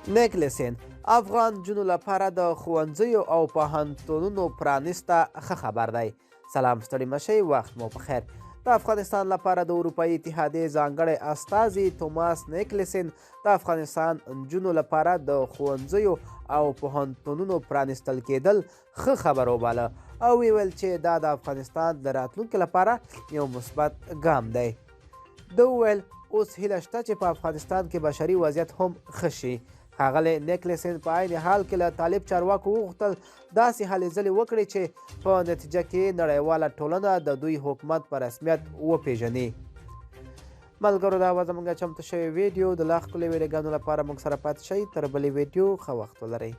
نیکلسن، افغان نجونو لپاره د ښوونځیو او پوهنتونونو پرانیسته ښه خبر دی. سلام، ستړي مشئ، وخت مو په خیر. د افغانستان لپاره د اروپایي اتحادیې ځانګړی استازي توماس نیکلسن د افغانستان نجونو لپاره د ښوونځیو او پوهنتونونو پرانیستل کېدل ښه خبر وباله او ویل چې دا د افغانستان د راتلونکي لپاره یو مثبت ګام دی. ده وویل، اوس هیله شته چې په افغانستان کې بشري وضعیت هم ښه شي. ښاغلی نیکلسن په عین حال کې له طالب چارواکو وغوښتل داسې هلې ځلې وکړي چې په نتیجه کې نړیواله ټولنه د دوی حکومت په رسمیت وپیژني. ملګرو، دا وه زموږ چمتو شوې ویډیو. د لا ښکلې ویډیوګانو لپاره موږ سره پاتې شئ. تر بلې ویډیو ښه وخت ولرئ.